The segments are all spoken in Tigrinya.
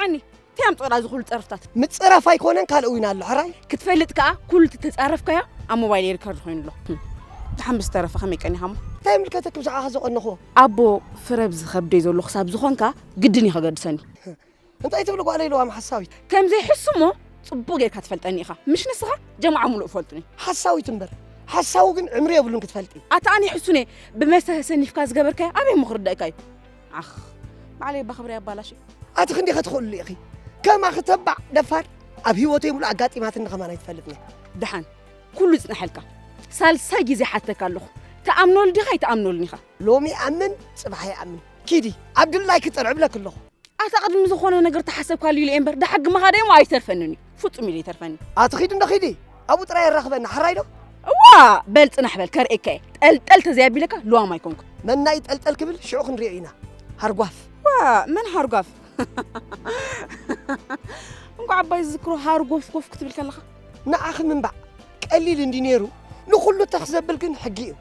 ኣኒ፣ እንታይ ኣምፅኦላ እዚ ኩሉ ፀርፍታት? ምፅራፍ ኣይኮነን፣ ካልእ ዊና ኣሎ፣ ሕራይ። ክትፈልጥ ከኣ ኩሉ እቲ ተፃረፍካዮ ኣብ ሞባይል ሪከርድ ኮይኑ ኣሎ። ህም። ደሓን ብዝተረፈ ከመይ ቀኒኻ እሞ? እንታይ ይምልከተኪ ብዛዕባ ከ ዘቐነኹዎ? ኣቦ ፍረ ብዝኸብደይ ዘሎ ክሳብ ዝኾንካ ግድን እዩ ከገድሰኒ። እንታይ ትብሊ ጓለይ ለዋም ሓሳዊት? ከም ዘይሕሱ እሞ ጽቡቕ ጌርካ ትፈልጠኒ ኢኻ። ምሽ ንስኻ ጀማዓ ሙሉእ ፈልጡኒ። ሓሳዊት እምበር፣ ሓሳዊ ግን ዕምሪ የብሉን ክትፈልጢ። ኣታ ኣነ ይሕሱን እየ። ብመስተ ተሰኒፍካ ዝገበርካዮ ኣበይ እሞ ክርዳእካ እዩ? ዓኽ፣ ባዕለይ እባ ክብረይ ኣባላሽ። ኣቲ ክንዲኸ ትኽእልሉ ኢኺ? ከማኺ ተባዕ ደፋር ኣብ ህይወተይ ሙሉእ ኣጋጢማትኒ ከማን ኣይትፈልጥን እያ። ደሓን፣ ኩሉ ይጽናሐልካ። ሳልሳይ ግዜ ሓተካ ኣለኹ። ትኣምነሉ ዲኻ ኣይትኣምነሉን ኢኻ? ሎሚ ይኣምን፣ ጽባሕ ይኣምን። ኪዲ፣ ኣብ ድላይኪ ጥርዕ እብለኪ ኣለኹ። ኣታ ቅድሚ ዝኾነ ነገር ተሓሰብካሉ ኢለ እየ እምበር፣ ደሓግመኻ ደሞ ኣይተርፈንን እዩ። ፍጹም ኢለ ይተርፈኒ። ኣቲ ኺዲ እንዶ ኺዲ፣ ኣብኡ ጥራይ የራኽበና፣ ሕራይ ዶ? እዋ፣ በል ጽናሕ በል፣ ከርእየካ እየ። ጠልጠል ተዘይኣቢለካ፣ ልዋም ኣይኮንኩ። መን ናይ ጠልጠል ክብል፣ ሽዑ ክንሪኦ ኢና። ሃርጓፍ። ዋ፣ መን ሃርጓፍ? እንኳዕ ኣባይ ዝዝክሮ ሃርጎፍጎፍ ክትብል ከለኻ። ንዓኺ ምንባዕ ቀሊል እንዲ ነይሩ፣ ንኹሉ ተኽ ዘብል ግን ሕጊ እዩ።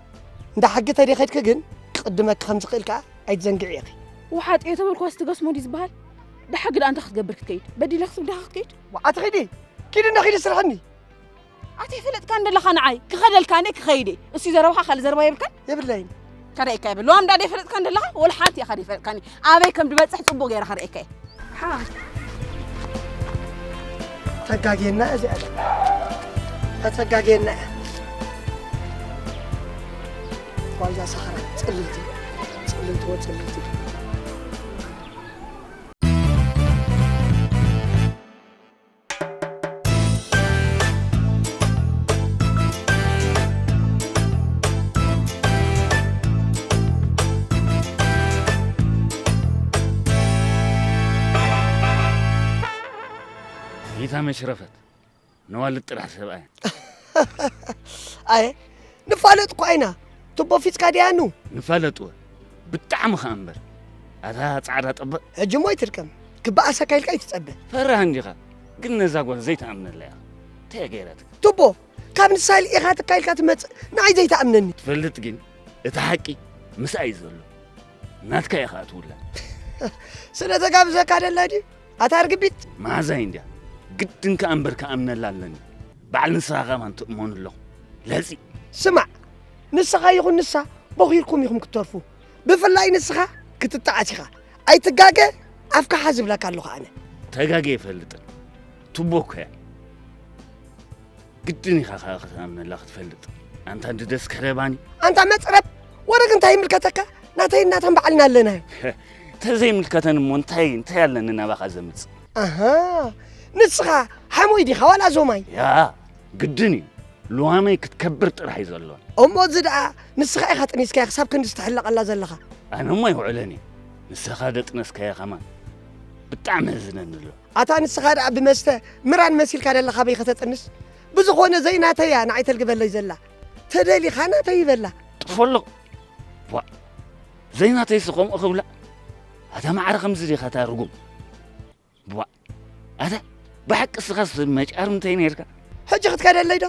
እንዳ ሕጊ ተደኸድኪ ግን፣ ክቕድመኪ ከም ዝኽእል ከኣ ኣይትዘንግዒ ኢኺ። ውሓጥ እየ ተበልኳስ ትገስሞ ድዩ ዝበሃል? ደሓ ግዳ ኣንታ ክትገብር ክትከይድ? በዲለክስ ብዳኻ ክትከይድ? ዋ፣ ኣቲ ኺዲ፣ ኪዲ እንዶ ኺዲ ስርሕኒ። ኣቲ ፈለጥካ እንደለኻ ንዓይ፣ ክኸደልካ እኔ ክኸይድ እየ። እሱ ዘረባኻ ካልእ ዘረባ የብልካን? የብለይን። ከርእየካ የብል። ሎም ዳ ደይፈለጥካ እንደለኻ፣ ወላ ሓንቲ ኢኻ ደይፈለጥካኒ። ኣበይ ከም ድበጽሕ ጽቡቕ ገይረ ከርእየካ እየ። ሓ። ተጋጌና እዚኣ ዶ? ተጋጌና እያ። ዋይዛ ሰኽራ፣ ጽልልቲ፣ ጽልልቲ ወጽልልቲ። ጌታ መሽረፈት፣ ነዋልድ ጥራሕ ሰብኣይ። ኣየ፣ ንፋለጥ እኳ ኢና። ቱቦ ፊትካ ድያኑ? ንፋለጥ እወ። ብጣዕሚ ኸኣ እምበር። ኣታ ጻዕዳ ጠበቕ። ሕጂ እሞ ኣይትድከም። ክበኣሰካ ኢልካ ኣይትጸበ። ፈራህ እንዲኻ። ግን ነዛ ጓል ዘይትኣምነላ ኢኻ። እንታይ ገይራትካ? ቱቦ፣ ካብ ንሳ ኢልካ ትካ ኢልካ ትመጽእ። ንዓይ ዘይትኣምነኒ። ትፈልጥ ግን፣ እቲ ሓቂ ምስኣ እዩ ዘሎ። ናትካ ኢኻ እትውላ። ስለ ተጋብዘካ ደላ ድዩ? ኣታ ርግቢት። መዓዛይ እንድያ። ግድን ከኣ እምበር ክኣምነላ ኣለኒ። በዓል ንስኻ ከማን ትእመኑ ኣለኹ። ለጺ። ስማዕ፣ ንስኻ ይኹን ንሳ ቦኺርኩም ኢኹም ክትተርፉ። ብፍላይ ንስኻ ክትጠዓስ ኢኻ። ኣይትጋገ፣ ኣፍካ ሓዝ እብለካ ኣለኹ ኣነ። ተጋገ ይፈልጥን። ቱቦ እኮ እያ። ግድን ኢኻ ከኣ ክትኣምነላ ክትፈልጥ። ኣንታ እንድደስ ከረባኒ። ኣንታ መጽረብ፣ ወረግ እንታይ ይምልከተካ? ናተይ እናተን ባዕልና ኣለናዮ። ተዘይምልከተን እሞ እንታይ፣ እንታይ ኣለኒ ናባኻ ዘምጽእ? ኣሃ፣ ንስኻ ሓሞይ ዲኻ ዋላ ዞማይ? ያ፣ ግድን እዩ። ልዋመይ ክትከብር ጥራሕ እዩ ዘለዋ። እሞ እዚ ደኣ ንስኻ ኢኻ ጥኒስካያ ክሳብ ክንድስ ትሕለቐላ ዘለኻ? ኣነ እሞ ኣይውዕለን እየ። ንስኻ ደጥነስካያ ከማን ብጣዕሚ የሕዝነኒ ኣሎ። ኣታ ንስኻ ደኣ ብመስተ ምራን መሲልካ ደለኻ በይ ከተጥንስ? ብዝኾነ ዘይናተያ ንዓይ ተልግበለይ ዘላ። ተደሊኻ ናተይ ይበላ። ጥፎሎ። ቧ። ዘይናተይስ ከምኡ ክብላ? ኣታ ማዕረ ከምዚ ዲኻ እታ ርጉም? ቧ። ኣታ ብሓቂ እስኻስ መጫር እንታይ ነርካ? ሕጂ ክትከደለይ ዶ?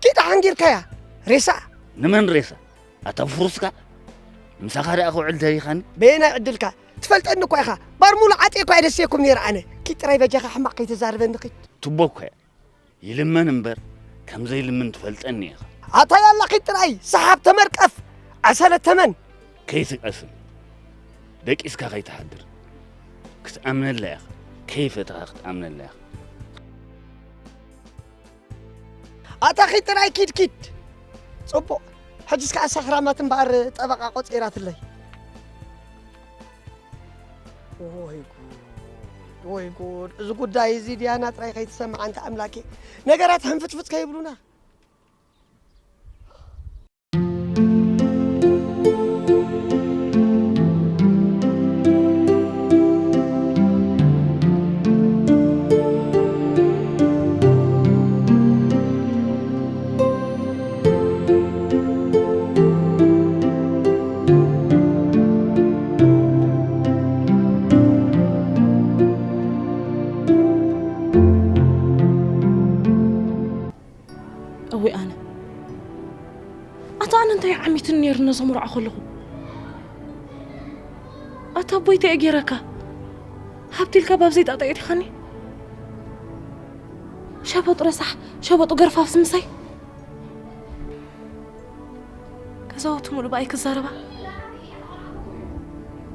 ኪድ ሓንጊርካያ። ሬሳ። ንመን ሬሳ? ኣታ ፍሩስካ? ምሳኻ ደኣ ክውዕል ደሊኻኒ? በየናይ ዕድልካ? ትፈልጠኒ እኳ ኢኻ። ባር ሙሉ ዓጤ እኳ እየ ደስየኩም ነይረ ኣነ። ኪድ ጥራይ በጃኻ ሕማቕ ከይተዛርበኒ ኺድ። ቱቦ እኳ እያ። ይልመን እምበር፣ ከም ዘይልምን ትፈልጠኒ ኢኻ። ኣታ ያላ ኺድ ጥራይ፣ ሰሓብ ተመርቀፍ፣ ዓሰለ ተመን። ከይትቀስን፣ ደቂስካ ከይትሓድር። ክትኣምነላ ኢኻ፣ ከይፈተኻ ክትኣምነላ ኢኻ። ኣታ ኺድ ጥራይ ኪድ ኪድ። ጽቡቕ። ሕጅስ ከኣ ሳኽራማት እምበኣር ጠበቓ ቆጺራትለይ። ወይ ጉድ፣ ወይ ጉድ። እዚ ጉዳይ እዚ ዲያና ጥራይ ከይትሰምዓ ኣንታ ኣምላኬ። ነገራት ሕንፍጽፍጽ ከይብሉና። እወ ኣነ። ኣታ ኣነ እንታይ ዓሚትን ነይሩ ነዞም ርዓ ከለኹ? ኣታ ኣቦይ እንታይ እየ ገይረካ? ሃብቲ ኢልካ ባብ ዘይጣጣ የእቲኻኒ። ሸበጡ ረሳሕ፣ ሸበጡ ገርፋፍ ስምሳይ። ገዛውቲ ሙሉእ ብኣይ ክዛረባ።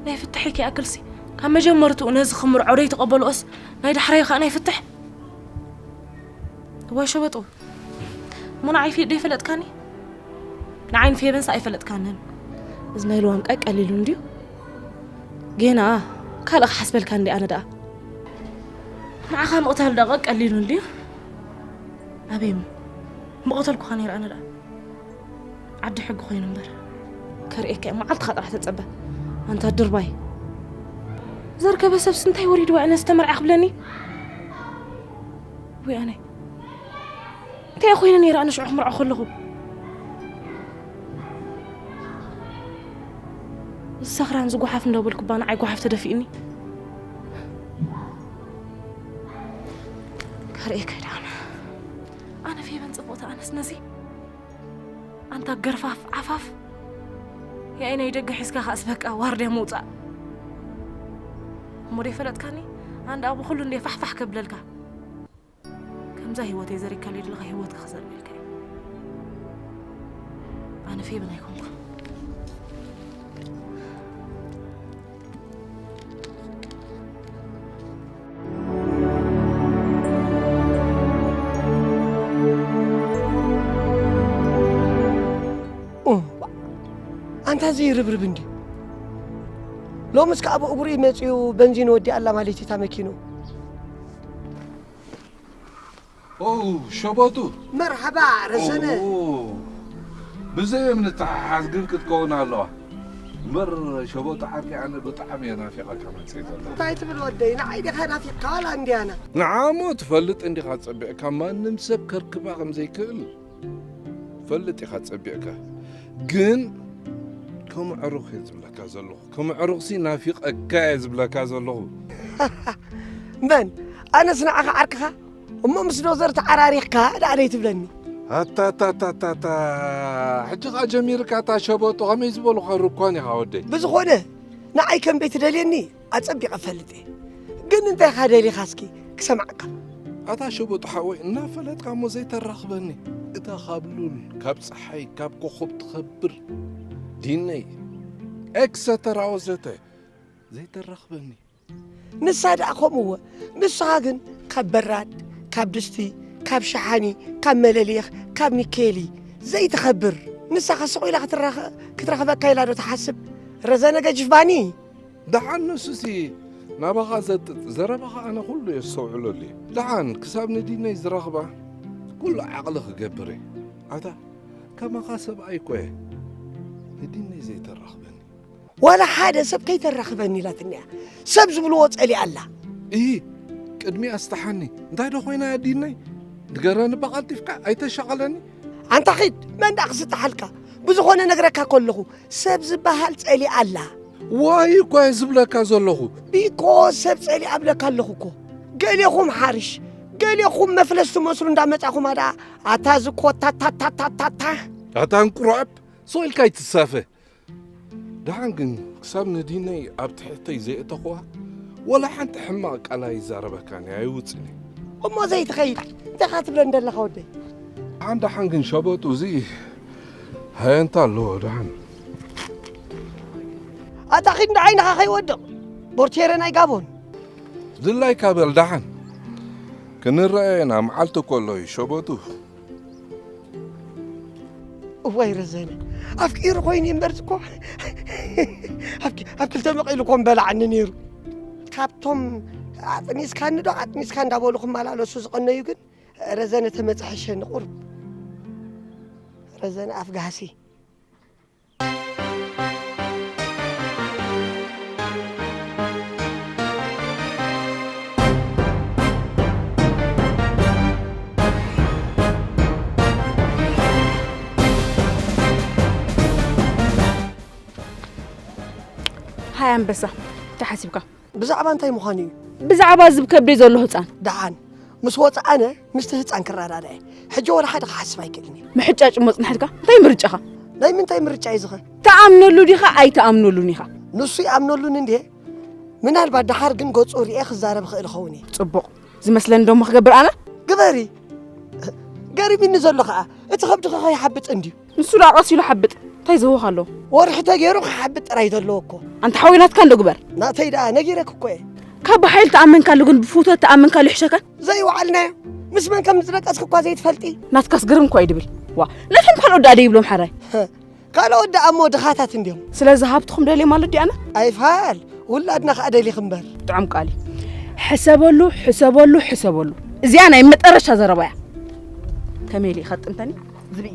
ናይ ፍትሕ ከይኣክልሲ፣ ካብ መጀመርትኡ ነዚ ክምርዖ ደይተቐበልኦስ፣ ናይ ዳሕራዩ ከኣ ናይ ፍትሕ። እዋይ ሸበጡ፣ እሞ ንዓይ ፌ-፣ ደይፈለጥካኒ? ንዓይን ፌበንስ ኣይፈለጥካንን። እዚ ናይ ልዋም ቀቀሊሉ እንድዩ። ጌና ካልእ ክሓስበልካ እንዲ ኣነ ደኣ። ንዓኻ ምቕታል ደኣ ቀቀሊሉ እንድዩ። ኣበይ እሞ? ምቐተልኩኻ ነይረ ኣነ ደኣ። ዓዲ ሕጊ ኮይኑ እምበር። ከርእየካ እየ፣ መዓልትኻ ጥራሕ ተጸበ። ኣንታ ድርባይ። ዘርከበ ሰብስ እንታይ ወሪድዋ እነ ዝተመርዓ ክብለኒ? ወይ ኣነ። እንታይ ኮይነ ነይረ ኣነ ሽዑ ክምርዖ ከለኹ? እዚ ሰኽራን ዝጓሓፍ እንዳበልኩ እባ ንዓይ ጓሓፍ ተደፊእኒ። ከርእየካ ደኣ ኣነ። ኣነ ፌበን ጽቡቕቲ ኣነስ ነዚ ኣንታ ገርፋፍ ዓፋፍ። ያይ ናይ ደገ ሒዝካ ከኣስ በቃ ዋርድያ ምውጻእ። እሞ ደይፈለጥካኒ? ኣንዳ ኣብ ኩሉ እንደ ፋሕፋሕ ከብለልካ። ከምዛ ህይወተይ ዘሪካለይ ዘለኻ ህይወትካ ክዘርበልካ እየ። ኣነ ፌብን ኣይኮንኩን። ኦ፣ ኣንታ እዚ ርብርብ እንዲ። ሎምስ ከኣ ብእግሩ እዩ መጺኡ፣ በንዚን ወዲኣ ኣላ ማለት እዩ እታ መኪኑ። ኦ፣ ሸበጡ። መርሓባ፣ ረሰነ። ኦ፣ ብዘይ እምኒ ተሓሓዝ ግን ክትከውን ኣለዋ። እምበር ሸበጡ ዓርከይ፣ ኣነ ብጣዕሚ እየ ናፊቐካ መጽእ ዘለኹ። እንታይ ትብል ወደይ? ንዓይ ዲኻ ናፊቕካ ዋላ እንድያና? ንዓሞ ትፈልጥ እንዲኻ ጸቢቕካ፣ ማንም ሰብ ከርክባ ከም ዘይክእል ፈልጥ ኢኻ ጸቢቕካ። ግን ከም ዕሩኽ እየ ዝብለካ ዘለኹ። ከም ዕሩኽሲ ናፊቐካ እየ ዝብለካ ዘለኹ። መን? ኣነስ ንዓኻ ዓርክኻ? እሞ ምስ ዶዘር ተዓራሪኽካ ደኣ ደይ ትብለኒ? ኣታታታታታ፣ ሕጂ ኸኣ ጀሚርካ እታ ሸበጡ ከመይ ዝበሉኻ ርኳን ኢኻ ወደይ። ብዝኾነ፣ ንዓይ ከም ቤት ደልየኒ ኣጸቢቐ እፈልጥ እየ። ግን እንታይ ኢኻ ደሊኻ እስኪ ክሰምዓካ? ኣታ ሸበጡ ሓወይ፣ እናፈለጥካ እሞ ዘይተራኽበኒ። እታ ካብ ሉል፣ ካብ ጸሓይ፣ ካብ ኮኾብ ትኸብር ዲነይ፣ ኤክሰተራ ወዘተ ዘይተራኽበኒ። ንሳ ደኣ ከምኡወ። ንስኻ ግን ካብ በራድ፣ ካብ ድስቲ፣ ካብ ሸሓኒ፣ ካብ መለሊኽ፣ ካብ ኒኬሊ ዘይትኸብር። ንሳኸ ስቕ ኢላ ክትራኸ-፣ ክትረኽበካ ኢላ ዶ ትሓስብ? ረዘነ ገጅፍ ባኒ። ደሓን ንሱሲ ናባኻ ዘጥጥ፣ ዘረባኻ ኣነ ኩሉ የስተውዕለሉ እየ። ደሓን ክሳብ ንዲነይ ዝረኽባ ኩሉ ዓቕሊ ክገብር እየ። ኣታ ከማኻ ሰብኣይ እኮ እየ። ንዲነይ ዘይተራኽበኒ። ዋላ ሓደ ሰብ ከይተራኽበኒ ኢላትኒ እያ። ሰብ ዝብልዎ ጸሊኣ ኣላ። እይ፣ ቅድሚኣ ኣስተሓኒ። እንታይ ዶ ኮይና እያ ዲነይ? ንገረኒ እባ ቀልጢፍካ፣ ኣይተሻቐለኒ። ኣንታ ኺድ፣ መን ደኣ ክስጥሓልካ? ብዝኾነ ነግረካ ከለኹ፣ ሰብ ዝበሃል ጸሊኣ ኣላ። ዋይ እኮ እየ ዝብለካ ዘለኹ። ቢኮ ሰብ ጸሊኣ እብለካ ኣለኹ እኮ። ገሌኹም ሓርሽ፣ ገሌኹም መፍለስ ትመስሉ እንዳመጻኹም ኣዳ፣ ኣታ ዝኮታታታታታ። ኣታ እንቁራብ፣ ስቕ ኢልካ ኣይትሳፈ። ደሓን ግን ክሳብ ንዲነይ ኣብ ትሕተይ ዘየእተኽዋ፣ ወላ ሓንቲ ሕማቕ ቃል ኣይዛረበካን እየ፣ ኣይውፅን እየ። እሞ ዘይትኸይድ እንታይ ኢኻ ትብለኒ ዘለኻ ወደይ? ደሓን ደሓን ግን ሸበጡ እዚ ሃየንታ ኣለዎ ደሓን። ኣታ ኺድ ንዓይንኻ ከይወድቕ ቦርቴረ ናይ ጋቦን። ድላይካ በል ደሓን። ክንረኣየ ኢና መዓልቲ እኮ ኣሎ እዩ ሸበጡ። እዋይ ረዘነ፣ ኣፍቂሩ ኮይኑ እምበር እኮ ኣብ ክ-፣ ኣብ ክልተ መቒሉ እኮ ምበላዓኒ ነይሩ። ካብቶም ኣጥኒስካኒ ዶ ኣጥኒስካ እንዳበሉ ክመላለሱ ዝቐነዩ ግን ረዘነ ተመጽሐሸኒ ቁሩብ። ረዘነ ኣፍጋሲ። ሃይ ኣንበሳ፣ እንታይ ሓሲብካ? ብዛዕባ እንታይ ምዃኑ እዩ? ብዛዕባ እዚ ብከብደይ ዘሎ ህጻን። ደሓን፣ ምስ ወጽእ ኣነ ምስቲ ህጻን ክረዳዳእ እየ። ሕጂ ወላ ሓደ ክሓስብ ኣይክእልን እየ። ምሕጫጭ እሞ ጽናሕትካ፣ እንታይ ምርጫኻ? ናይ ምንታይ ምርጫ እዩ ዝኸ? ትኣምነሉ ዲኻ ኣይትኣምነሉን ኢኻ? ንሱ ይኣምነሉን እንድየ። ምናልባት ደሓር ግን ገጹ ርእየ ክዛረብ እኽእል እኸውን እየ። ጽቡቕ። ዝመስለኒ ደሞ ክገብር ኣነ። ግበሪ። ገሪሚኒ ዘሎ ኸኣ እቲ ከብድኺ ከይሓብጥ እንድዩ። ንሱ ደኣ ቀስ ኢሉ ሓብጥ እንታይ ዝህወኽ ኣለዎ? ወርሒ ተገይሩ ክሓብጥ ጥራይ ዘለዎ እኮ። ኣንታ ሓወይ ናትካ እንዶ ግበር። ናተይ ደኣ ነጊረኪ እኮ እየ። ካብ ብሓይሊ ተኣመንካሉ ግን ብፍትወት ተኣመንካሉ ይሕሸካን? ዘይወዓልናዮ ምስ መን ከም ዝደቀስኪ እኳ ዘይትፈልጢ። ናትካስ ግርም እኳ እዩ ድብል። ዋ ነቶም ካልኦት ደኣ ደይብሎም ሓራይ። ካልኦት ደኣ እሞ ድኻታት እንድዮም። ስለዚ ሃብትኹም ደልየ ማለት ድዩ ኣነ? ኣይፋል ውላድና ከኣ ደሊኺ እምበር። ጥዑም ቃል እዩ። ሕሰበሉ ሕሰበሉ ሕሰበሉ። እዚኣ ናይ መጠረሻ ዘረባ እያ። ከመይ ኢለ ይኸጥንተኒ ዝብኢ።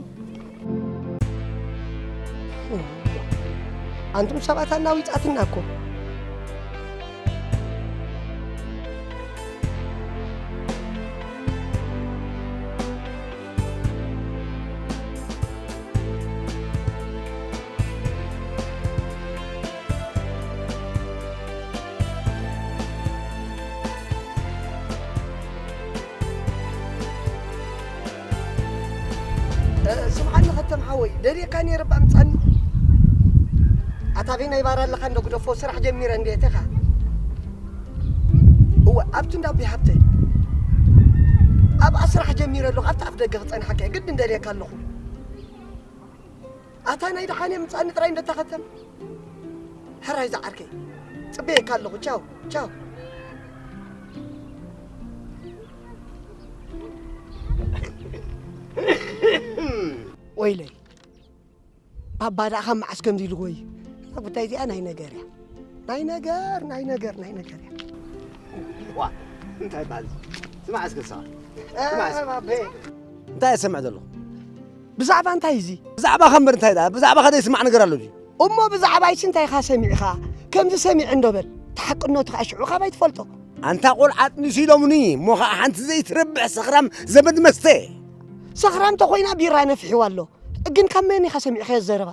ኣንቱም ሰባት ኣናዊጻትና እኮ። ስምዓኒ ከተም ሓወይ፣ ደልየካ ነይረ እባ ምጻኒ። ኣታ ኣበይ ናይ ባር ኣለኻ እንዶ ግደፎ፣ ስራሕ ጀሚረ እንድየ፣ እተኻ። እወ፣ ኣብቲ እንዳ ኣቦይ ሃብተ። ኣብኣ ስራሕ ጀሚረ ኣለኹ፣ ኣብቲ ኣፍ ደገ ክጸንሓካ እየ፣ ግድን ደልየካ ኣለኹ። ኣታ ናይ ደሓን እየ፣ ምጻኒ ጥራይ እንዶ እታ ከተም። ሕራይ ዝዓርከይ፣ ጽበየካ ኣለኹ፣ ቻው፣ ቻው። ወይለይ። ኣባ ደኣ ካብ መዓስ ከምዚ ኢልዎ እዩ? እዛ ጉዳይ እዚኣ ናይ ነገር እያ። ናይ ነገር፣ ናይ ነገር፣ ናይ ነገር እያ። ዋ፣ እንታይ በሃል? ስማዕ እስከ ንስኻ። እ፣ ስማዕ እስከ። ባቤ። እንታይ እሰምዕ ዘለኹ? ብዛዕባ እንታይ እዚ? ብዛዕባኻ እምበር እንታይ ደኣ? ብዛዕባኻ ዘይስማዕ ነገር ኣሎ ድዩ? እሞ ብዛዕባይሲ እንታይ ኢኻ ሰሚዕኻ? ከምዚ ሰሚዐ እንዶ በል። እቲ ሓቅነቱ ኸኣ ሽዑ ካባይ ትፈልጦ? ኣንታ ቆልዓ ኣጥኒሱ ኢሎምኒ፣ እሞ ኸኣ ሓንቲ ዘይትረብሕ ሰኽራም ዘመድ መስተ። ሰኽራም ተኾይና ቢራ ነፊሕዋ ኣሎ። ግን ካብ መን ኢኻ ሰሚዕካዮ ዘረባ?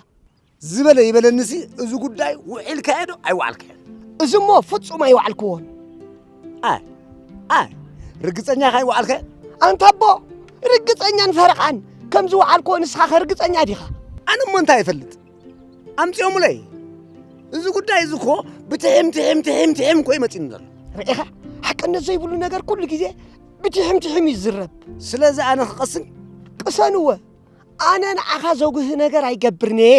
ዝበለ ይበለንሲ፣ እዚ ጉዳይ ውዒልካዮ ዶ ኣይወዓልካዮን? እዚ እሞ ፍጹም ኣይወዓልክዎን። ኣይ፣ ኣይ፣ ርግጸኛ ኢኻ ኣይወዓልካዮን? ኣንታ ኣቦ፣ ርግጸኛን ፈረቓን ከም ዝወዓልክዎ ንስኻ ከ ርግጸኛ ዲኻ? ኣነ እሞ እንታይ እፈልጥ? ኣምጺኦምለይ። እዚ ጉዳይ እዚ እኮ ብትሒም፣ ትሒም፣ ትሒም፣ ትሒም እኮ እዩ መጺኡኒ ዘሎ። ርኢኻ? ሓቅነት ዘይብሉ ነገር ኩሉ ግዜ ብትሒም፣ ትሒም እዩ ዝዝረብ። ስለዚ ኣነ ክቐስን? ቅሰንወ። ኣነ ንዓኻ ዘጉህ ነገር ኣይገብርን'የ።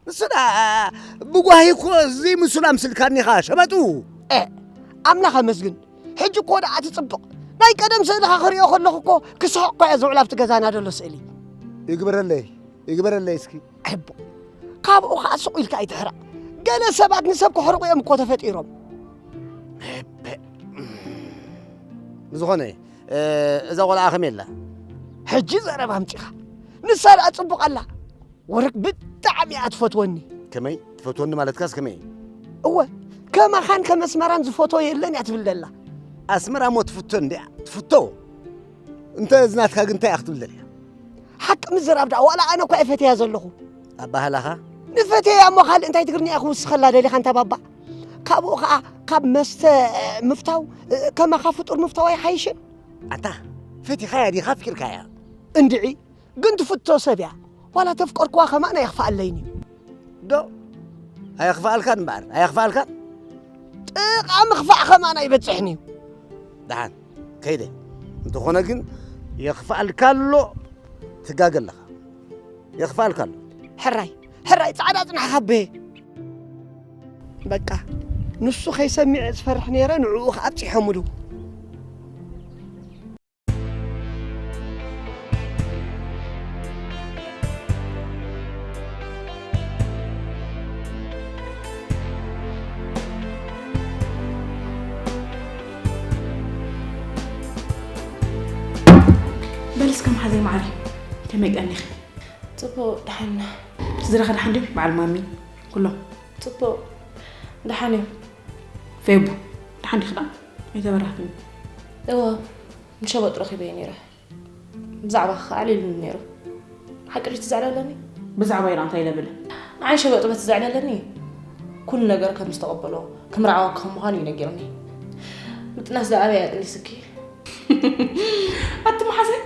ንሱ ደኣ ብጓሂ እኮ ዘይምስሉ ኣምስልካኒ ኢኻ ሸበጡ። ኤ፣ ኣምላኽ ኣመስግን። ሕጂ እኮ ደኣ ትጽብቕ። ናይ ቀደም ስእልኻ ክርእዮ ከለኹ እኮ ክስሕቕ እኮ እየ ዝውዕል ኣብቲ ገዛና ዘሎ ስእሊ። ይግበረለይ፣ ይግበረለይ እስኪ። ሕቦ፣ ካብኡ ኸኣ ስቕ ኢልካ ኣይትሕረቕ። ገለ ሰባት ንሰብ ከሕርቑ እዮም እኮ ተፈጢሮም። ብዝኾነ፣ እ፣ እዛ ቖልዓ ከመይ ኣላ? ሕጂ ዘረባ ኣምጺኻ። ንሳ ደኣ ጽቡቕ ኣላ። ወርቅ ብጣዕሚ እያ ትፈትወኒ። ከመይ? ትፈትወኒ ማለትካስ ከመይ? እወ፣ ከማኻን ከም ኣስመራን ዝፈትዎ የለን እያ ትብል ዘላ። ኣስመራ እሞ ትፍቶ እንድያ። ትፍቶ? እንተ እዚ ናትካ ግን እንታይ እያ ክትብል ዘላ? ሓቂ ምዝራብ ደኣ ዋላ ኣነ እኳ እየ ፈትያ ዘለኹ። ኣባህላኻ? ንፈትየያ እሞ ካልእ እንታይ ትግርኛ እየ ክውስኸላ ደሊኻ እንታ ባባ? ካብኡ ኸኣ ካብ መስተ ምፍታው፣ ከማኻ ፍጡር ምፍታው ኣይሓይሽን? ኣታ፣ ፈቲኻያ ዲኻ ኣፍቂርካያ? እንድዒ፣ ግን ትፍቶ ሰብ እያ። ዋላ ተፍቀርክዋ ከማን ኣየኽፍኣለይን እዩ። ዶ? ኣየኽፍኣልካን እምበኣር፣ ኣየኽፍኣልካን? ጥቓ ምኽፋእ ከማን ኣይበጽሕን እዩ። ደሓን፣ ከይደ። እንተኾነ ግን የኽፍኣልካ ኣሎ፣ ትጋገ ኣለኻ። የኽፍኣልካ ኣሎ። ሕራይ፣ ሕራይ፣ ጻዕዳ ጽናሕኻ ኣቦየ። በቃ፣ ንሱ ከይሰሚዐ ዝፈርሕ ነይረ፣ ንዕኡ ኸኣ ኣብጺሖምሉ። በል እስከ መሓዘይ ማዕረ ከመይ ቀኒኺ? ጽቡቕ ደሓን ኢና። ስድራኺ ደሓን ድዮም? በዓል ማሚ ኩሎም? ጽቡቕ ደሓን እዮም። ፌቡ ደሓን ዲኺ ደኣ? ኣይተበራህክን። እወ ንሸበጥ ረኺበዮ ነይረ። ብዛዕባኺ ኸዓ ኣዕሊሉኒ ነይሩ። ሓቂ ድዩ እቲ ዘዕለለኒ? ብዛዕባይ ደኣ እንታይ ኢለ ብለ? ንዓይ ሸበጥ በቲ ዘዕለለኒ ኩሉ ነገር ከም ዝተቐበሎ፣ ክምርዓወኪ ከም ምዃኑ እዩ ነጊሩኒ። ምጥናስ ደኣ ኣበይ ኣጥኒስኪ? ኣቲ መሓዘይ፣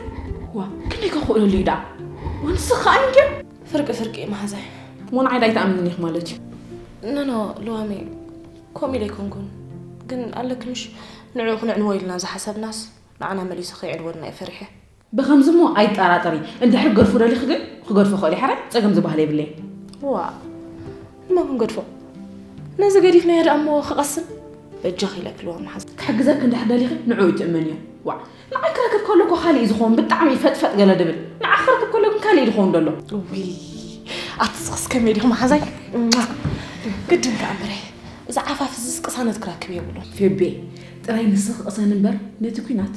ዋ ክንደይ ከኽእለሉ እዩ ደኣ? ዋ ንስኺ ኸኣ እንድያ። ፍርቂ ፍርቂ እዩ መሓዛይ። እሞ ንዓይ ዳኣ ኣይትኣምንን ኢኺ ማለት እዩ? ኖ ኖ ልዋመይ፣ ከምኡ ኢለ ኣይኮንኩን። ግን ኣለኪ ምሽ ንዕኡ ክነዕንዎ ኢልና ዝሓሰብናስ ንዓና መሊሱ ከይዕንወልና እየ ፈሪሐ። ብኸምዚ እሞ ኣይጠራጠሪ። እንድሕር ክገድፎ ደሊኺ ግን ክገድፎ ክእል እየ። ሓራይ ጸገም ዝበሃል የብለይ። ዋ እሞ ክንገድፎ ነዚ ገዲፍናዮ ደኣ እሞ ክቐስን በጃኺ ኢለኪ ልዋ መሓዝ። ክሕግዘኪ እንድሕር ደሊኺ ንዕኡ ይትእመንዮ። ዋዕ ንዓይ ክረክብ ከሎ እኮ ካልእ እዩ ዝኸውን። ብጣዕሚ ፈጥፈጥ ገለ ድብል። ንዓ ክረክብ ከሎ ግን ካልእ እዩ ዝኸውን ዘሎ። ውይ ኣቲ ስኽስ ከመይ ዲኹ መሓዛይ? ግድን ከኣ እምበረ እዚ ዓፋፍ እዚስ ቅሳነት ክረክብ የብሉን። ፌቤ ጥራይ ንስኺ ቅሰኒ እምበር ነቲ ኲናት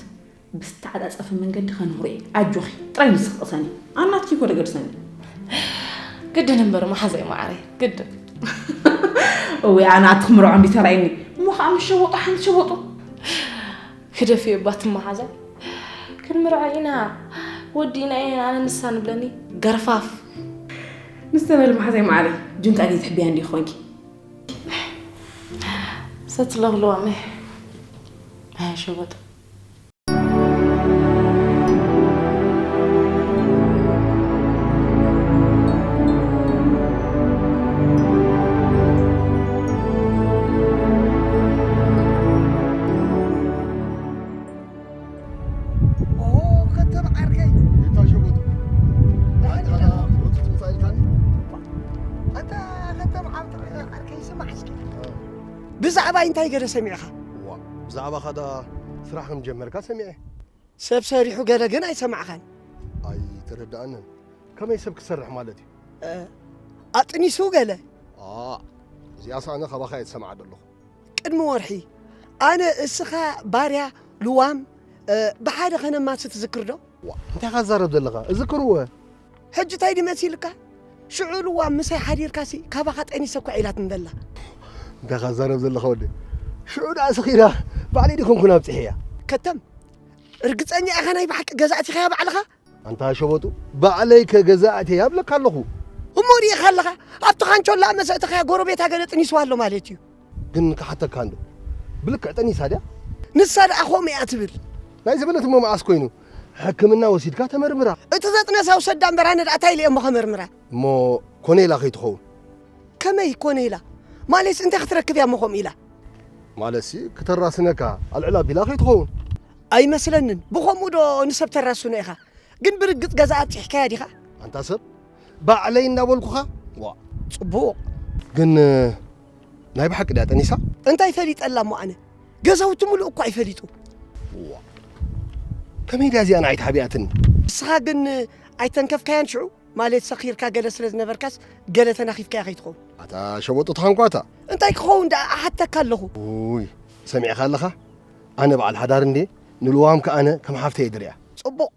ብዝተዓጻጸፈ መንገዲ ከንህሮ እየ። ኣጆኺ ጥራይ ንስኺ ቅሰኒ። ኣናትኪ እኮ ደገድሰኒ። ግድን እምበር መሓዛይ መዓረይ ግድን። እወ ኣነ ኣቲ ክምርዖ እንዲ ተራእየኒ እሞ ከዓ ምስ ሸወጡ ሓንቲ ሸወጡ። ክደፍዮ እባ እቲ መሓዛይ። ክንምርዖ ኢና ወዲእና እየ ኣነ ንሳ ንብለኒ ገርፋፍ። ምስ ተበል መሓዛይ መዓረይ ጁንታ ከይትሕብያ እንዲ ኾንኪ። ሰትለኽልዋመ ኣያ ሸወጥ። ከተም ዓርከይ ይታሸጎቱ ኣንታ ወቱ ትምፃ ኢልካኒ ኣንታ ከተም ዓርከይ ስማዕ እስኪ ብዛዕባ እንታይ ገለ ሰሚዕኻ ዋ ብዛዕባ ኸዳ ስራሕ ከም ጀመርካ ሰሚዐ ሰብ ሰሪሑ ገለ ግን ኣይሰማዕኻን ኣይተረዳኣንን ከመይ ሰብ ክሰርሕ ማለት እዩ ኣጥኒሱ ገለ እዚኣ ሳነ ካባኻ እየ ዝሰምዓ ዘለኹ ቅድሚ ወርሒ ኣነ እስኻ ባርያ ልዋም ብሓደ ከነማሲ ትዝክር ዶ? እንታይ ኢኻ ትዛረብ ዘለኻ? እዝክር እወ። ሕጂ እንታይ ድዩ መሲልካ? ሽዑ ልዋም ምሳይ ሓዲርካሲ ካባኻ ጠኒሰ እኳ ኢላትኒ ዘላ። እንታይ ኢኻ ትዛረብ ዘለኻ ወደይ? ሽዑ ደኣ ስኺላ ባዕለይ ድየ ኮንኩ ኣብጺሐያ። ከተም ርግጸኛ ኢኻ ናይ ብሓቂ ገዛእቲ ኢኻያ ባዕልኻ? ኣንታ ሸበጡ ባዕለይ ከ ገዛእተይ ኣብለካ ኣለኹ። እሞ ርኢኻ ኣለኻ ኣብቲ ካንቾላ መሰእትኻያ ጎረቤታ ገለ ጥኒስዋ ኣሎ ማለት እዩ። ግን ክሓተካ እንዶ ብልክዕ ጠኒሳ ድያ? ንሳ ደኣ ከምኡ እያ ትብል። ናይ ዝበለት እሞ መዓስ ኮይኑ ሕክምና ወሲድካ ተመርምራ። እቲ ዘጥነሳ ውሰዳ እምበር ኣነ ደኣ እንታይ ኢለ እየ እሞ ከመርምራ? እሞ ኮነ ኢላ ከይትኸውን። ከመይ ኮነ ኢላ? ማለትስ እንታይ ክትረክብ እያ እሞ ከምኡ ኢላ? ማለትሲ ክተራስነካ ኣልዕል ኣቢላ ከይትኸውን። ኣይመስለንን። ብኸምኡ ዶ ንሰብ ተራስኖ ኢኻ? ግን ብርግጽ ገዛ ኣብጺሕካያ ዲኻ? ኣንታ ሰብ ባዕለይ እናበልኩኻ ዋ ጽቡቕ ግን ናይ ብሓቂ ድያ ጠኒሳ እንታይ ፈሊጠላ እሞ ኣነ ገዛውቲ ሙሉእ እኳ ይፈሊጡ ዋ ከመይ ድያ እዚኣ ንዓይ ተሓቢኣትኒ ንስኻ ግን ኣይተንከፍካያን ሽዑ ማለት ሰኺርካ ገለ ስለ ዝነበርካስ ገለ ተናኺፍካያ ከይትኸውን ኣታ ሸበጡ ተሃንኳታ እንታይ ክኸውን ደኣ ኣሓተካ ኣለኹ ውይ ሰሚዕኻ ኣለኻ ኣነ በዓል ሓዳር እንዴ ንልዋም ከኣነ ከም ሓፍተይ ድርያ ጽቡቕ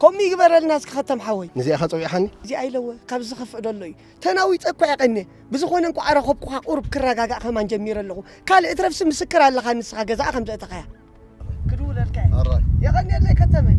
ከምኡ ይግበረልና እስኪ ከተም ሓወይ። ነዚኣ ኢኻ ጸዊዕኻኒ? እዚኣ ኢለወ፣ ካብዚ ዝኸፍእ ዶ ኣሎ እዩ? ተናዊጸ እኳ እየ ቀንየ። ብዝኾነ እንቋዕ ረኸብኩኻ ቁሩብ ክረጋጋእ ከማን ጀሚረ ኣለኹ። ካልእ እትረፍሲ ምስክር ኣለኻ ንስኻ ገዛኣ ከም ዘእተኻያ። ክድውለልካ እየ። ኣራይ። የቐንየለይ ከተመይ።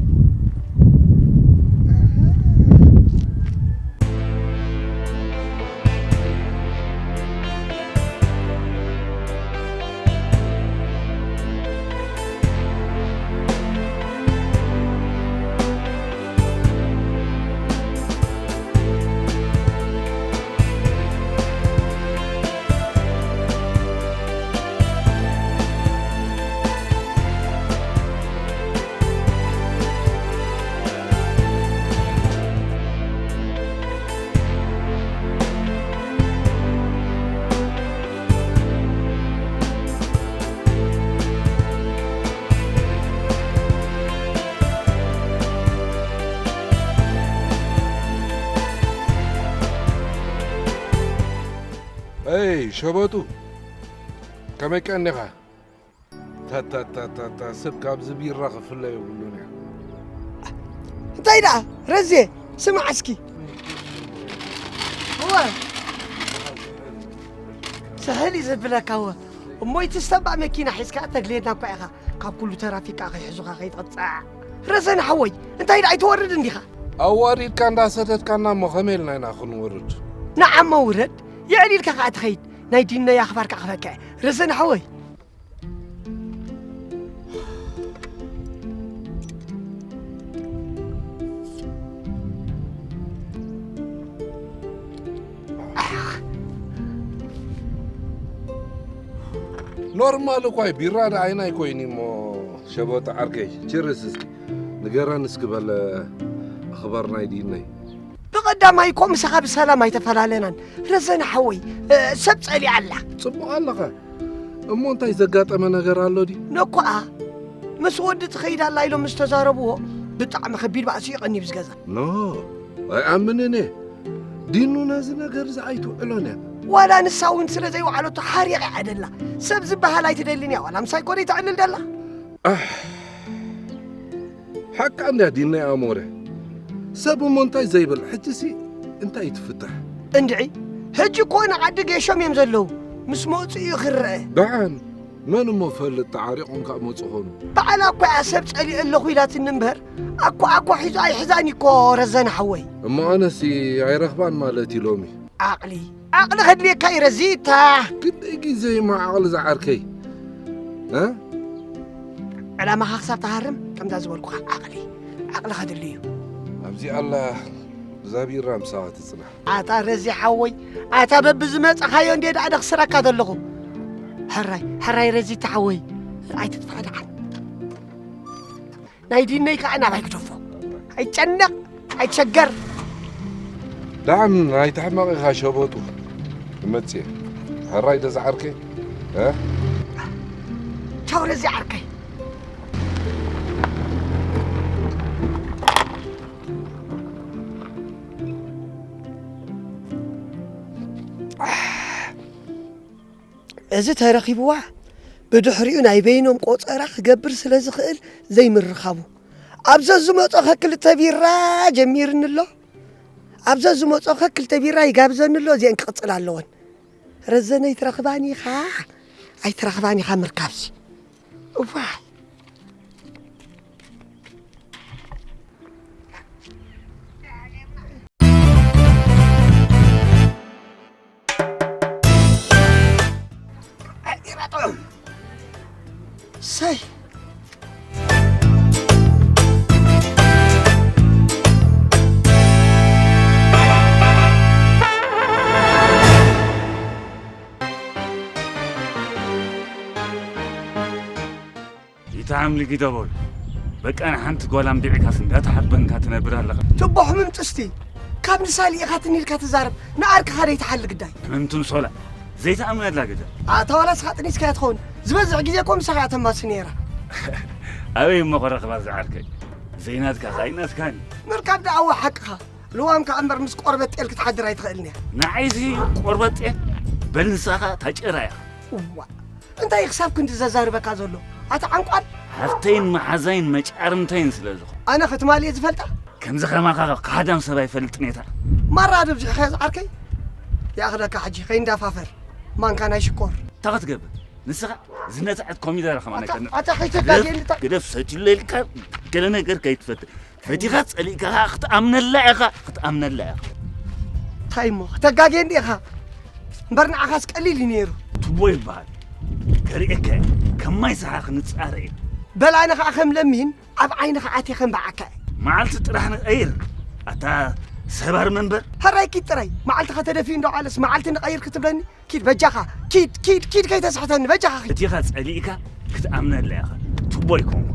ኣይ ሸበጡ ከመይ ቀኒኻ? ታታታታታ ሰብ ካብዚ ቢራ ክፍለ የብሉን እያ። እንታይ ደኣ ረዜ ስማዕ እስኪ እወ ስሕል እዩ ዘብለካ እወ እሞ ይትስተባ መኪና ሒዝካ ተድልየና እኳ ኢኻ ካብ ኩሉ ተራፊካ ከይሕዙኻ ከይትቕጻዕ ረዘን ሓወይ እንታይ ደኣ ኣይትወርድ እንዲኻ ኣዋሪድካ እንዳሰተትካና እሞ ከመይ ኢልና ኢና ክንወርድ ንዓሞ ውረድ የዕሊልካ ከኣ ትኸይድ ናይ ዲነይ ኣኽባርካ ክበክዕ ረዘን ሓወይ ኖርማል እኳ እዩ፣ ቢራ ደኣ ኣይናይ ኮይኑ እሞ። ሸበጡ ዓርከይ፣ ቺርስ እስኪ። ንገረን እስኪ በለ፣ ኣኽባር ናይ ዲነይ። ብቐዳማይ እኮ ምሳኻ ብሰላም ኣይተፈላለናን። ረዘነ ሓወይ፣ እ፣ ሰብ ጸሊኣ ኣላ። ጽቡቕ ኣለኻ። እሞ እንታይ ዘጋጠመ ነገር ኣሎ ድዩ? ነኮኣ ምስ ወዲ ትኸይድ ኣላ ኢሎም ምስ ተዛረብዎ፣ ብጣዕሚ ከቢድ ባእሲ እዩ ቀኒብዚ ገዛ። ኖ፣ ኣይኣምንን እየ። ዲኑ ነዚ ነገር እዚ ኣይትውዕሎን እያ። ዋላ ንሳ እውን ስለ ዘይወዓለቶ ሓሪቕ እያ ደላ። ሰብ ዝበሃል ኣይትደልን እያ፣ ዋላ ምሳይ ኮነ ተዕልል ደላ። ኣሕ፣ ሓቃ እንድያ ዲነይ ኣሞረ። ሰብ እሞ እንታይ ዘይብል፣ ሕጂሲ እንታይ ትፍታሕ? እንድዒ፣ ሕጂ እኮ ንዓዲ ጌሾም እዮም ዘለዉ። ምስ መጹ እዩ ክረአ። ደሓን፣ መን እሞ ፈልጥ፣ ተዓሪቖም ከኣ መጹ ኾኑ። ባዕላ እኮ እያ ሰብ ጸሊእ ኣለኹ ኢላትኒ እምበር፣ ኣኮ ኣኮ ሒዙ ኣይሕዛን እኮ ረዘነ ሓወይ። እሞ ኣነሲ ኣይረኽባን ማለት እዩ ሎሚ። ዓቕሊ፣ ዓቕሊ ከድልየካ እዩ ረዚታ። ክንደይ ግዜ እሞ ዓቕሊ ዝዓርከይ? እ? ዕላማኻ ክሳብ ትሃርም ከምዛ ዝበልኩኻ ዓቕሊ፣ ዓቕሊ ከድሊ እዩ። ኣብዚ ኣላ ብዛ ቢራ ምሳኻ ትጽናሕ። ኣታ ረዚ ሓወይ፣ ኣታ በብዝመጻኻዮ እንዴ ደኣ ደኽስረካ ዘለኹ። ሕራይ፣ ሕራይ ረዚታ ሓወይ፣ ኣይትጥፋእ ደሓን። ናይ ዲነይ ከኣ ናባይ ግደፎ። ኣይጨነቕ፣ ኣይትሸገር። ደሓን ኣይትሕመቕ ኢኻ ሸበጡ። እመጽእ እየ። ሕራይ ዶ ዝዓርከይ? እ? ቻው ረዚ ዓርከይ። እዚ ተረኺብዋ ብድሕሪኡ ናይ በይኖም ቆጸራ ክገብር ስለ ዝኽእል ዘይምርኻቡ። ኣብ ዘዝመጾኸ ክልተ ቢራ ጀሚርኒ ኣሎ። ኣብ ዘዝመጾኸ ክልተ ቢራ ይጋብዘኒ ኣሎ፣ እዚአን ክቕጽላ ኣለወን። ረዘነ ኣይትረኽባን ኢኻ፣ ኣይትረኽባን ኢኻ ምርካብሲ። እዋይ። ሰይ። ይትዓም ልጊደቦይ፣ በቃ ንሓንቲ ጓል ኣምቢዕካስ እንዳተሓበንካ ትነብር ኣለኻ። ትቦ ሕምም ጥስቲ፣ ካብ ንሳ ልኢኻትኒ ኢልካ ትዛረብ፣ ንዓርክኻ ደይትሓሊ ግዳይ። ሕምምትን ሶላ፣ ዘይትኣምነላ ግዳ። ኣታ ዋላ ንስኻ ጥኒስካያ ትኸውን፣ ዝበዝሕ ግዜ እኮ ምሳኻ እያ ተማሲ ነይራ። ኣበይ እሞ ክረኽባ ዝዓርከይ? ዘይናትካ ኸኣ ኣይናትካን። ምርካብ ደኣ እወ ሓቅኻ፣ ልዋም ከኣ እምበር ምስ ቆርበት ጤል ክትሓድር ኣይትኽእልን እያ። ንዓይሲ ቆርበት ጤል፣ በል ንሳኻ ታጨራ ኢኻ። እዋ፣ እንታይ ክሳብ ክንዲ ዘዛርበካ ዘሎ? ኣታ ዓንቋል! ሓፍተይን መሓዛይን መጫርምተይን ስለ ዝኾ። ኣነ ክትማል እየ ዝፈልጣ? ከምዚ ከማኻ ከሃዳም ሰብ ኣይፈልጥን እየ። ማራ ደብዚሕካዮ ዝዓርከይ? ይኣኽለካ ሕጂ ከይንዳፋፈር። ማንካ ናይ ሽኮር። እንታይ ክትገብር? ንስኻ ዝነትዐት ኮሚደረ ከማን ኣታ፣ ኣይተን-፣ ኣታ ከይተጋግየኒ ግደፍ፣ እታ ግደፍ፣ ሰትዩለ ኢልካ ገለ ነገር ከይትፈትሕ። ፈቲኻ ጸሊእካ ኸኣ ክትኣምነላ ኢኻ፣ ክትኣምነላ ኢኻ። እንታይ እሞ፣ ከተጋግየኒ ኢኻ። እምበር ንዓኻስ ቀሊል እዩ ነይሩ። ቱቦ ይበሃል። ከርእየካ እየ። ከም ማይ ሰሓ ክንጻረ እየ። በል ኣነ ኸኣ ከም ለሚን ኣብ ዓይንኻ ኣትየ ከንብዓካ እየ። መዓልቲ ጥራሕ ንቐይር። ኣታ ሰባር መንበር። ሕራይ ኪድ ጥራይ። መዓልትኻ ተደፊኡ እንዶ ዓለስ መዓልቲ ንቐይር ክትብለኒ? ኪድ በጃኻ፣ ኪድ፣ ኪድ፣ ኪድ ከይተስሕተኒ በጃኻ ኪድ። ፈቲኻ ጸሊእካ ክትኣምነላ ኢኻ። ቱቦ ኣይኮንኩ።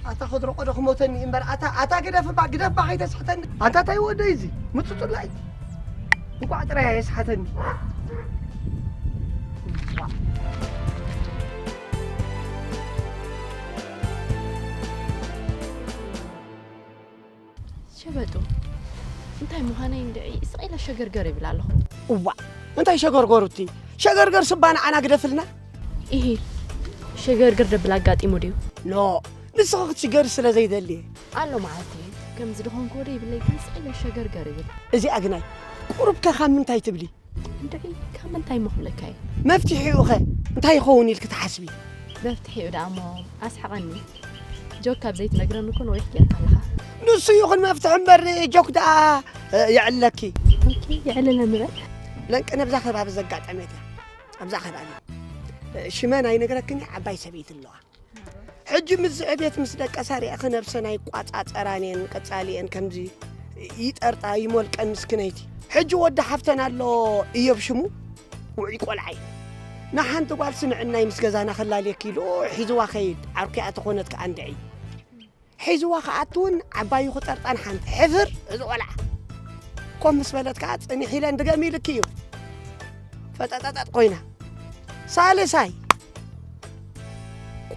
ኣታ ክድረቆ ዶ ክሞተኒ እምበር፣ ኣታ፣ ኣታ ግደፍ እባ፣ ግደፍ እባ ከይተስሕተኒ። ኣንታ እንታይ ወደይ እዚ? ምጹጹላይ። እንቋዕ ጥራይ ኣየስሓተኒ። ሸበጡ፣ እንታይ ምዃነይ እንድዒ ስቕ ኢለ ሸገርገር ይብል ኣለኹ። እዋእ፣ እንታይ ሸገርገሩ እቲ? ሸገርገር ስባ ንዓና ግደፍልና። ኢሂ፣ ሸገርገር ደብል ኣጋጢሙ ድዩ? ኖ፣ ንስኺ ክትሽገሪ ስለ ዘይደሊ። ኣሎ መዓልቲ፣ ከምዚ ድኾንኩ ወደ ይብለይ ግን ስቕ ኢለ ሸገርገር ይብል። እዚኣ ግናይ፣ ቁሩብ ከ ካብ ምንታይ ትብሊ? እንድዒ፣ ካብ ምንታይ እሞ ክብለካ እየ? መፍትሒኡ ኸ እንታይ ይኸውን ኢልኪ ትሓስቢ? መፍትሒኡ ደኣ እሞ ኣስሕቐኒ። ጆክ ካብ ዘይትነግረኒ እኮ ነዊሕ ጌርካ ኣለኻ። ንሱ ይኹን መፍትሒ እምበር ጆክ ደኣ፣ እ፣ የዕለኪ። ኦኬ፣ የዕልለኒ በል። ለንቅነ ኣብዛ ከባቢ ዘጋጠመት እያ። ኣብዛ ከባቢ። እ፣ ሽመን ኣይነግረክን እየ፣ ዓባይ ሰበይቲ ኣለዋ። ሕጂ ምስ ዝዕቤት ምስ ደቀሳ ርኣኺ ነብሰን ኣይቋጻጸራን እየን፣ ቀጻሊ እየን ከምዚ ይጠርጣ ይሞልቀን ምስክነይቲ። ሕጂ ወዲ ሓፍተን ኣሎ እዮብ ሽሙ፣ ውዑይ ቆልዓ እዩ። ንሓንቲ ጓል ስምዕናይ ምስ ገዛና ከላልየኪ ኢሉ ሒዝዋ ከይድ፣ ዓርኩያ ተኾነት ከኣ እንድዒ። ሒዝዋ ክኣቱ እውን ዓባዩ ክጠርጣን ሓንቲ ሕፍር እዚ ቆልዓ። ኮፍ ምስ በለት ከኣ ጽንሕ ኢለን ድገም ኢልኪ እዩ። ፈጠጠጠጥ ኮይና። ሳልሳይ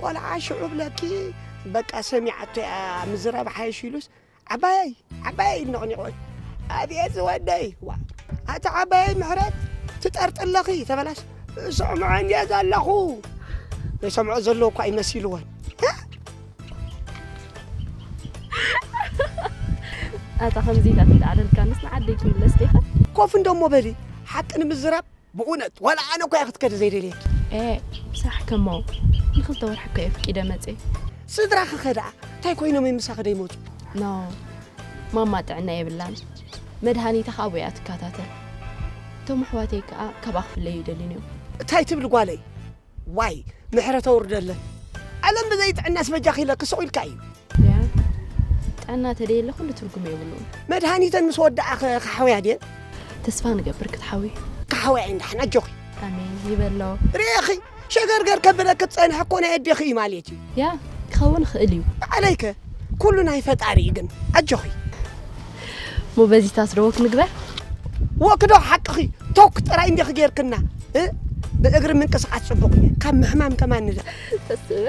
ቆልዓ ሽዑ ብለኪ በቃ ሰሚዓቶ እያ ምዝራብ ሓይሽ ኢሉስ ዓባየይ ዓባየይ ኢሉ ነቕኒቑ። ኣብየት ዝወደይ ዋ ኣቲ ዓባየይ ምሕረት ትጠርጥለኺ ተበላስ እሰምዖ እንድየ ዘለኹ። ዘይሰምዖ ዘለዎ እኳ ይመሲልወን። ኣታ ከምዚታት እንዳዓለልካንስ ንዓደይ ትምለስ ዲኻ? ኮፍ እንዶ እሞ በሊ ሓቂ ንምዝራብ ብእውነት ዋላ ኣነ እኳ እየ ክትከዲ ዘይደልየኪ። ኤ ሳሕ ከሞ ንክልተ ወርሒ እኮ እየ ፍቂደ መፅየ። ስድራኺ ኸ ደኣ እንታይ ኮይኖም እዮም ምሳኺ ደይመፁ? ኖ ማማ ጥዕና የብላን። መድሃኒታ ካብ እያ ትከታተል። እቶም ኣሕዋተይ ከዓ ካብኣ ክፍለዩ ይደልዩን እዮም። እንታይ ትብሊ ጓለይ? ዋይ ምሕረት ኣውርደለን። ዓለም ብዘይ ጥዕናስ በጃኺ ኢለኪ ስቕ ኢልካ እዩ። ያ ጥዕና ተደየለ ኩሉ ትርጉም የብሉን። መድሃኒተን ምስ ወድኣ ኸ ክሓውያ ድየን? ተስፋ ንገብር ክትሓዊ። ክሓውያ እየን ደሓን ኣጆኺ። ኣሜን ይበሎ። ርኢኺ ሸገርገር ከብለኪ ትጸንሕ እኮ ናይ ኣዴኺ እዩ ማለት እዩ። ያ ክኸውን ይኽእል እዩ። ባዕለይከ ኩሉ ናይ ፈጣሪ እዩ ግን ኣጆኺ። ሞ በዚታስ ዶ ወክ ንግበር? ወክ ዶ ሓቅኺ ቶክ ጥራይ እንዲኺ ጌርክና እ ብእግሪ ምንቅስቃስ ጽቡቕ ካብ ምሕማም ከማን ንዳ ተስእ